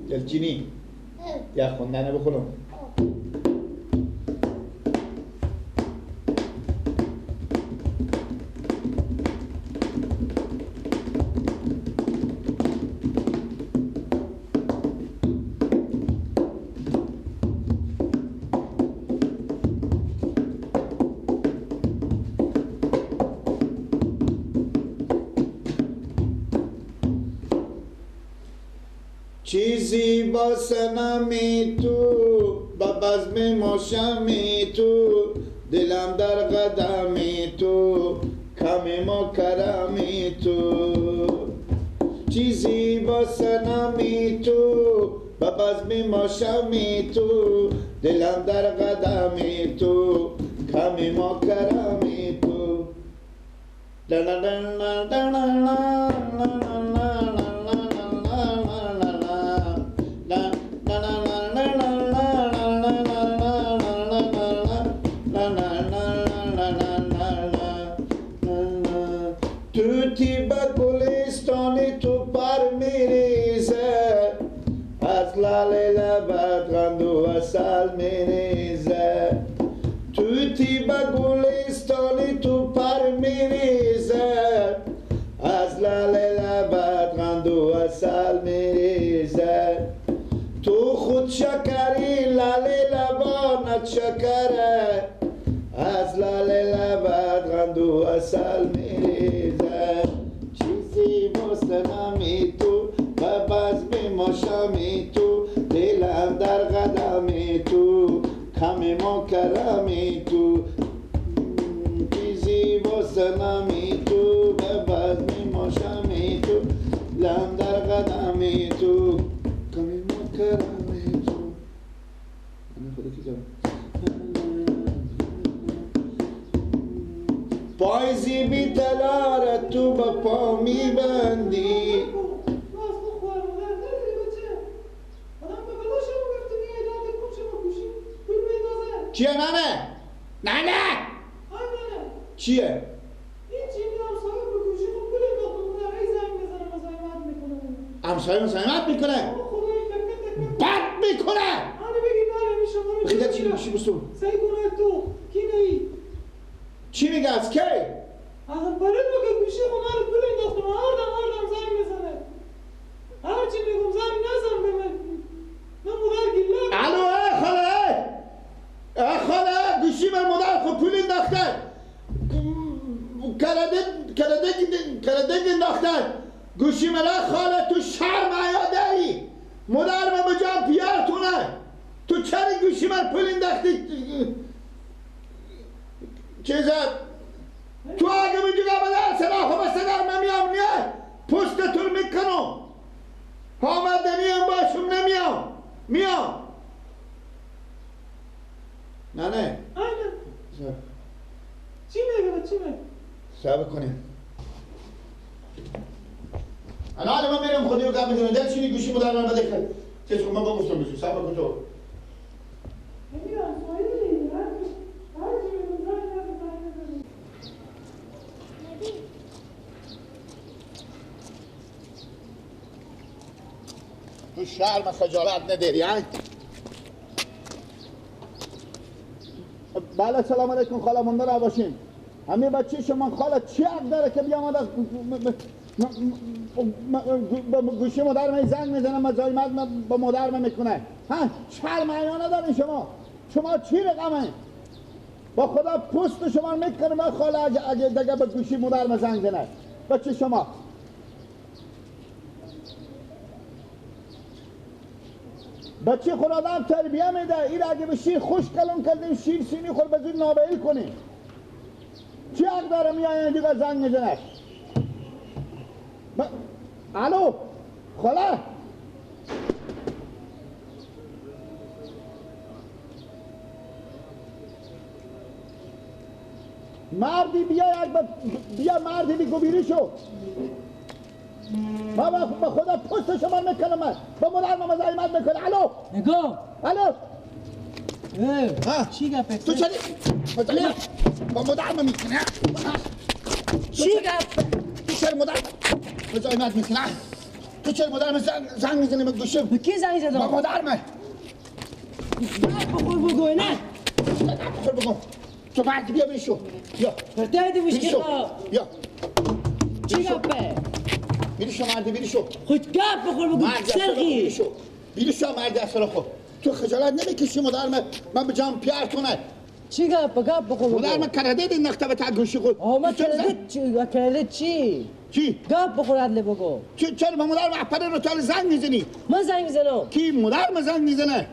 دلچینی یا خوندن بخونم. چیزی با صنمی تو با بزم ماشمی تو دلم در قدمی تو کم ما کرمی تو چیزی با صنمی تو با بزم ماشمی تو دلم در قدمی تو کم ما کرمی تو لا لا لا لا لا لا لا لا توتی به گلستانی تو پر میریزه از لال لبت قند و عسل میریزه توتی به گلستانی تو پر میریزه از لال لبت قند و عسل میریزه تو خود شکری لال لبانت شکره از لال لبت قند و عسل میریزه چیزی با صنمی تو و بزم ماشمی تو دلم در قدمی تو کم ما کرمی تو چیزی با صنمی تو و بزم ماشمی تو دلم در قدمی تو کم ما کرمی تو. پایزی بی تلاره تو با پا می بندی چیه ننه؟ ننه؟ چیه؟ همسایه مزاحمت میکنه؟ بد میکنه؟ بخیده چی میشی بسو؟ چی میگه از کی؟ از پرید بکه گوشی خونه رو پول انداختم آردم زنگ میزنه هرچی میگم زنگ نزن به من من مادر گله. الو ای خاله ای خاله گوشی من مادر خود پول انداخته کردگ انداخته گوشی من خاله تو شرم حیا داری مادر من به جان پیارتونه تو چرا گوشی من پول انداختی چیزه تو اگه میجوگه بدر سلاح و بسدر من میام نیه پشتتون میکنم آمده میام باشم نمیام میام نه نه چی میگه چی میگه صبر کنیم الان من میرم خودی رو گپ میزنم دل چینی گوشی مادر من بده که چیز خب من بگفتم بسو صبر کن تو تو شرم خجالت نداری ها؟ بله سلام علیکم خاله مونده را باشین همه بچه شما خاله چی حق داره که بیامد از گوشی مادر من زنگ میزنه مزاحمت با مادر من میکنه ها؟ شرم حیا ندارین شما شما چی رقمه با خدا پوست شما میکنه من خاله اگه دیگه به گوشی مادر من زنگ زنه بچه شما بچه خود آدم تربیه میده این اگه به شیر خوش کلون کردیم شیر سینی خود به زود نابعیل کنیم چی حق داره میاین دیگه زنگ میزنه الو خاله مردی بیا بیا مردی بگو بیری شو بابا به خدا پشت شما میکنم من با مادر من مزاحمت میکنه. الو نگاه الو چی گپه تو چرا با مادر من میکنه چی گپه تو چرا مادر مزاحمت میکنه تو چرا مادر زنگ میزنی به گوشی؟ به کی زنگ زدم؟ با مادر من. گپ بخور بگو نه. گپ بخور بگو. تو بعد بیا بشو. بیا. پرده مشکل. بیا. چی گپه؟ بیری شو مردی بیری شو. خود گپ بخور بگو سرخی. بیری شو مردی اصلا خود. تو خجالت نمیکشی مادر من به جام پیار کنه. چی گپ گپ بخور بگو. مادر من کردید این نقطه به گوشی خود. آه من کردید چی؟ کردید چی؟ چی؟ گپ بخور عدل بگو. چرا به مادر من رو تو زنگ میزنی؟ من زنگ میزنم. کی مادر من زنگ میزنه؟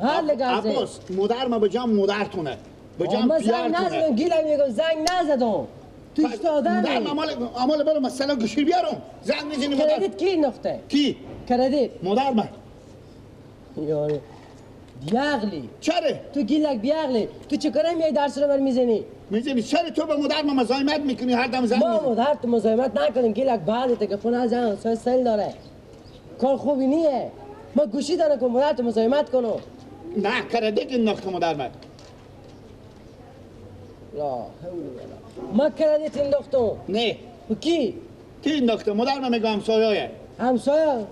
عباس مادر من به جام مادرتونه. به جام پیارتونه. من زنگ نزدم گیلم میگم زنگ نزدم. تو ایستادن. مادر من عمال برو مثلا گوشی بیارم. زنگ میزنی مادر. کردید کی نقطه؟ کی؟ کردید. مادر من. یاره بیعقلی. چرا؟ تو گیلک بیعقلی. تو چه میای درس رو بر میزنی؟ میزنی چرا تو به مادر من مزاحمت میکنی هر دم زنگ ما مادر تو مزاحمت نکنیم گیلک بعد تلفن از سال سل داره. کار خوبی نیه. ما گوشی داره که مادر تو مزاحمت کنم. نه کردید این نقطه مادر من. لا حول ولا ما کردید این نقطه. نه. و کی؟ کی این نقطه مادر من میگم همسایه. همسایه؟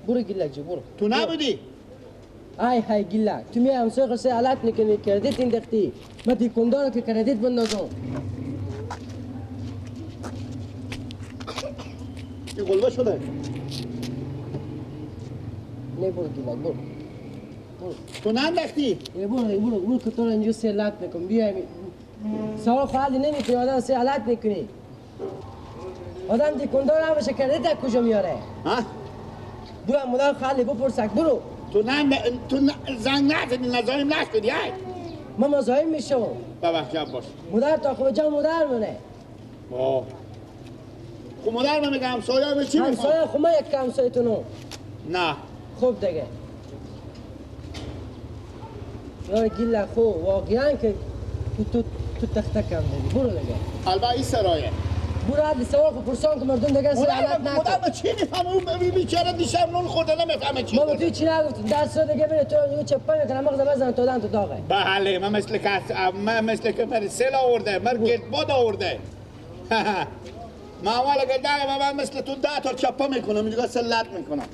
برو گیلک جو برو. تو نبودی؟ ای های گیلک تو می همسایه قصه علت میکنی کردیت این دختی ما دیکندارو که کردیت بندازم. این قلبه شده. نه برو گیلک برو. تو ننداختی؟ برو برو برو که تو رو اینجا سه لط میکنم بیا سوال خواهی نمیکنی آدم سه علت میکنی آدم دیکندار هم باشه کردیت از کجا میاره؟ ها؟ برو مادر خالی بپرسک برو. تو نه تو زنگ نزدی مزاحم نشدی ای من مزاحم میشم. ببخش عباس مادر تا خب جان مادر منه. آه خب مادر من میگم همسایه به چی میخوام؟ همسایه خب من یک همسایه تونو. نه خب دیگه یار گیله خو واقعا که تو تو تخته کم داری برو دیگه. البته این سرایه برو عدل سوال خو پرسان که مردم دیگه سر علت نکن. مادر چی میفهمه اون بیچاره دیشب نون خورده نمیفهمه چی. ما تو چی نگفتم درس رو دیگه بره تو یه چپا میکنم مغز بزن تو دن تو داغه. بله من مثل که من مثل که من سیل آورده من گردباد آورده. من اول گردم من مثل تو 10 تا چپا میکنم اینجا سلت میکنم.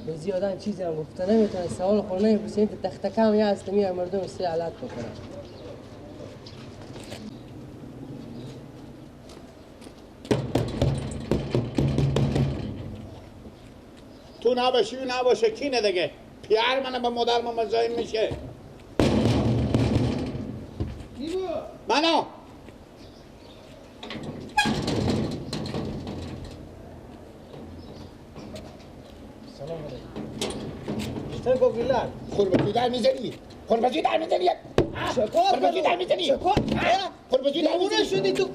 به زیادن چیزی هم گفته نمیتونه سوال خور نمیپرسه این تخته کم یه هست میای مردم سه علت بکنن. تو نباشی و نباشه کی نه دیگه پیار من با مادر من مزاحم میشه. منو سلام علیکم. چطور گوگیلر؟ خربزی در میزنی؟ خربزی در میزنی؟ خربزی در میزنی؟ خربزی در میزنی؟ شدی تو؟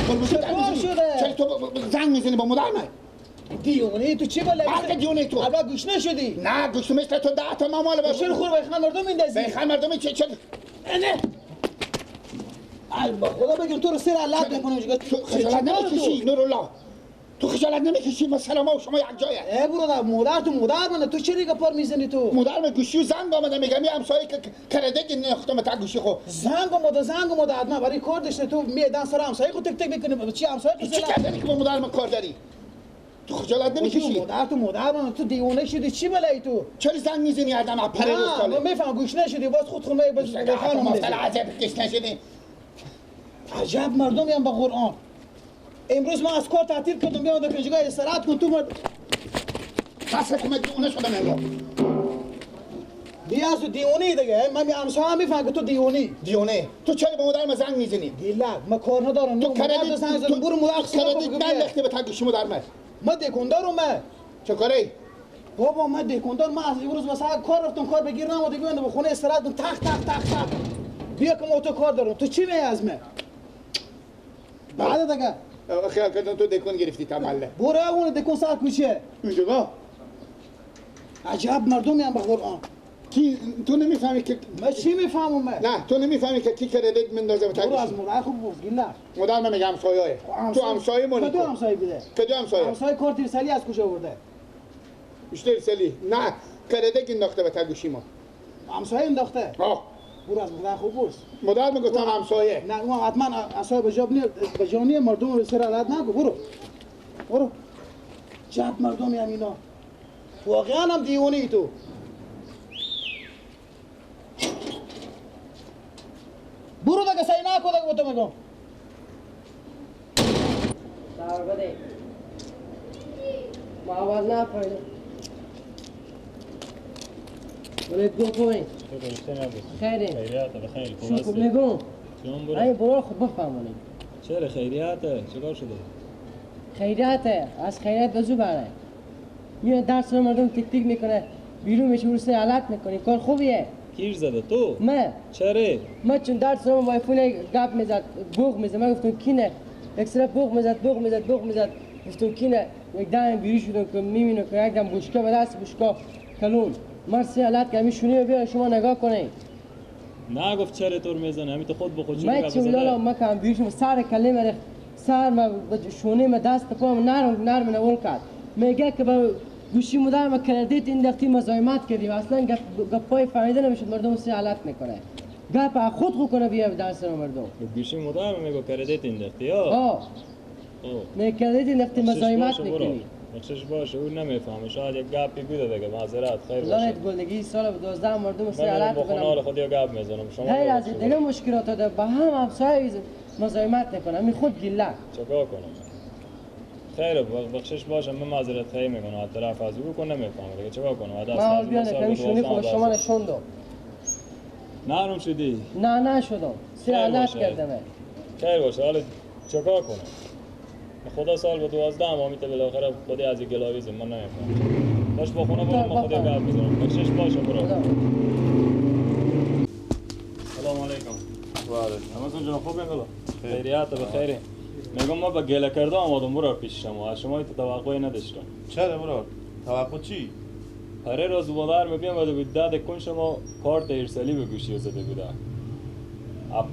خربزی در میزنی؟ چرا تو زنگ میزنی با مادر من؟ دیوانه تو چه بلایی؟ مرد دیوانه تو. اول گوش نشدی؟ نه گوش مثل تو 10 تا مال باشه. چرا خور به مردم میندازی؟ به مردم چه چه؟ نه. ای با خدا بگم تو رو سر علت میکنم. تو خجالت نمیکشی نورالله؟ تو خجالت نمیکشی مثلا ما و شما یک جایه. ای برادر مادر تو مادر منه تو چرا دیگه پار میزنی تو؟ مادر من گوشی و زنگ آمده میگم یه همسایه که کرده نختم تا گوشی خو. زنگ آمده زنگ آمده حتما برای کار داشته تو میدن سر همسایه خود تک تک میکنی چی همسایه تو چه کردنی که با مادر من کار داری؟ تو خجالت نمیکشی؟ مادر تو مادر من تو دیوانه شدی چی بلایی تو؟ چرا زنگ میزنی آدم پره نه من میفهم گوش نشدی باز خود خونه باز خانم عجب گوش نشدی. عجب مردمی هم با قرآن. امروز من از کار تعطیل کردم بیام در کنجگاه استراحت کن تو مرد پس که دیوانه شدم امروز. بیا از تو دیوانه دیگه من همسایه هم میفهم که تو دیوانه. دیوانه تو چرا با مادر من زنگ میزنی؟ گیلک من کار ندارم. تو کردی زنگ زدم برو مادر کردی ننداختی به تک گوشی مادر من. من دکاندارم من. چه کاری؟ بابا من دکاندار من از امروز مثلا کار رفتم کار بگیر نمود دیگه به خونه استراحت کن تخ تخ تخ تخ بیا که ما تو کار دارم تو چی می از من؟ بعد دیگه خیال کردم تو دکون گرفتی تمله. برو اون دکون سر کوچه. اونجا عجب مردمی هم به قرآن. کی تو نمیفهمی که من چی میفهمم من؟ نه تو نمیفهمی که کی کردیت مندازه به برو از مادر خوب بود گیلر. مادر من میگم همسایه. تو همسایه مونی. کدوم همسایه بوده؟ کدوم همسایه؟ همسایه کارت ارسالی از کجا آورده؟ بیشتر ارسالی نه کردیت انداخته به تگوشی ما. همسایه انداخته؟ آه. برو از مادر خوب برس. مادر میگفتم همسایه. نه اون حتما همسایه به جاب نیه، به جانی مردم رو سر علت نگو. برو برو. جب مردمی هم اینا. واقعا هم دیوانه ای تو. برو دیگه سعی نکن دیگه با تو میگم. سر بده. ما آواز نفهمیدم. ولید گو خوبی؟ خیری. خیریت بخیر. خوب هستی؟ میگم. ای برو خوب بفهمونی. چرا خیریته؟ چیکار شده؟ خیریته، از خیریت بزو بره. میاد درس رو مردم تیک تیک میکنه، بیرون میشه ورسه علت میکنه. کار خوبیه. کیر زده تو؟ من. چرا؟ من چون درس رو وایفون گپ میزد، بوق میزد. من گفتم کینه. یک سر بوق میزد، بوق میزد، بوق میزد. گفتم کینه. یک دم بیرون شدم که میبینم که یک دم بوشکا به دست بوشکا کلون. مرسی علت که همین شونه بیا شما نگاه کنین. نه گفت چرا طور میزنه؟ همین تو خود به خود من چون لالا ما که هم بیرون شدم سر کله مره سر ما شونه ما دست پام نرم نرم نول کرد. میگه که با گوشی مدار ما کردیت انداختی مزاحمت کردیم. اصلا گپای فهمیده نمیشد مردم سه علت میکنه. گپ خود خو کنه بیا درس مردم. گوشی مدار میگه کردیت انداختی ها. میگه کردیت انداختی مزاحمت میکنی. بخشش باشه اون نمیفهمه شاید یک گپی بوده دیگه معذرت خیر باشه. لعنت گلدگی سال 12 مردم سه علت کنم. من خود یا گپ میزنم شما غیر از دیگه مشکلات داره با هم همسایه مزاحمت نکنه می خود گله چیکار کنم. خیر بخشش باشه من معذرت خواهی میکنم از طرف از او کنم نمیفهمه دیگه چیکار کنم. از من بیان کمی شونی خود شما نشون دو. نرم شدی؟ نه نشدم سه علت کردم. خیر باشه حالا چیکار کنم. خدا سال به 12 هم آمیته بالاخره خودی از این گلاویزه من نمیفهمم. باش با خونه برو من خودی گپ میزنم. بخشش باشه برو. سلام علیکم. و علیکم. همتون جان خوبین بلا؟ خیریت بخیری. میگم ما با گله کرده آمدم برو پیش شما. از شما توقعی نداشتم. چرا برو؟ توقع چی؟ هر روز مادر میبینم و بود داد کن شما کارت ارسالی به گوشی زده بوده.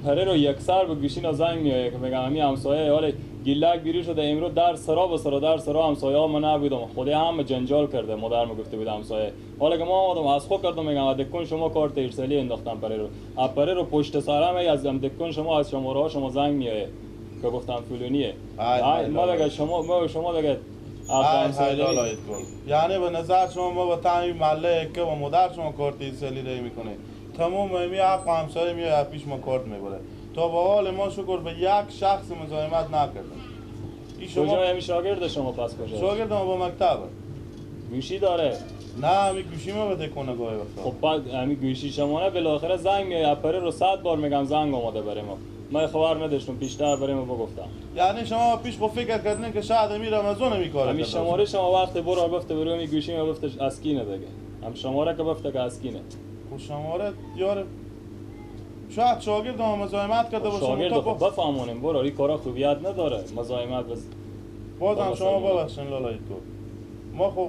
پره رو یک سر به گوشی زنگ میایه که میگم همین همسایه حالا گیلک بیرون شده امروز در سرا به سرا در سرا همسایه ها من نبودم خودی هم جنجال کرده مادر می گفته بود همسایه حالا که ما آمدم از خود کردم میگم دکون شما کارت ارسالی انداختم پره رو پره رو پشت سرم از دکون شما از شماره ها شما زنگ میایه که گفتم فلونیه ما دیگه شما ما شما دیگه یعنی به نظر شما ما با تعمیم محله که با مادر شما کارت ارسالی رای میکنه تمام می حق همسایه میاد پیش ما کارت میبره تا با حال ما شکر به یک شخص مزاحمت نکردم. شما کجا همین شاگرد شما پس کجا؟ شاگرد ما با مکتب. گوشی داره؟ نه همین گوشی ما بده کنه گاهی وقتا. خب بعد همین گوشی شما نه بالاخره زنگ میاد پره رو 100 بار میگم زنگ اومده برای ما. من خبر نداشتم پیشتر برای ما بگفتم. یعنی شما پیش خود فکر کردین که شاید امیر رمضان میکاره. همین شماره شما وقت برو گفته برو همین گوشی ما گفته اسکینه دیگه. هم شماره که گفته که اسکینه. خب شماره یار شاید شاگرد ما مزاحمت کرده باشه. شاگرد خب بفهمونیم برو این کارا خوبیت نداره مزاحمت بس. بازم شما ببخشین لالای تو ما خب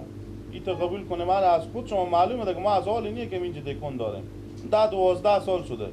ایت قبول کنه من از خود شما معلومه که ما از حال اینیه که اینجا دکون داریم 10 12 سال شده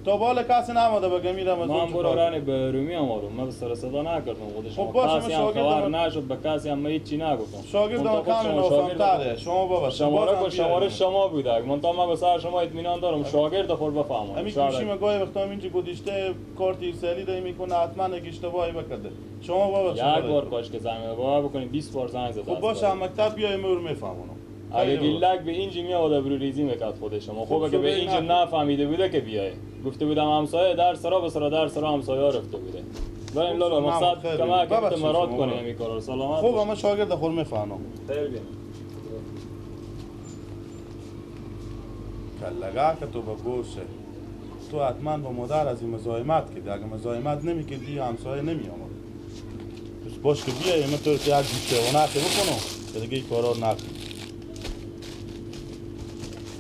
تا بالا کسی نماده بگه میرم از من برو رانی به رومی آمدم من سر صدا نکردم خود شما خب کسی هم خبر نشد به کسی هم من هیچی نگفتم. شاگردم کمی نافهم‌تره شما بابا شماره شماره شما بوده من تا من به سر شما اطمینان دارم شاگرد خود بفهمم. همین گوشی ما گاهی وقتا اینجا گذاشته کارت ارسالی دای میکنه حتما یک اشتباهی بکرده شما بابا یک بار کاش که زنگ بابا بکنیم 20 بار زنگ زد. خب باشه مکتب بیایم رو میفهمونم. اگه گیلک به اینجا می آورد برو ریزی میکرد خود شما خوبه که به اینجا نفهمیده بوده که بیای گفته بودم همسایه در سرا به سرا در سرا همسایه رفته بوده. بریم لالا مقصد کما که مراد کنیم این کارو. سلامت. خب ما شاگرد خود میفهمم. خیر بین. کلگه که تو به گوشه تو حتما با مادر از این مزاحمت کردی. اگه مزاحمت نمیکردی همسایه نمیآمد. پس باش که بیای من تو رو یک گوشه و نخی بکنم که دیگه این کارا رو نکنی.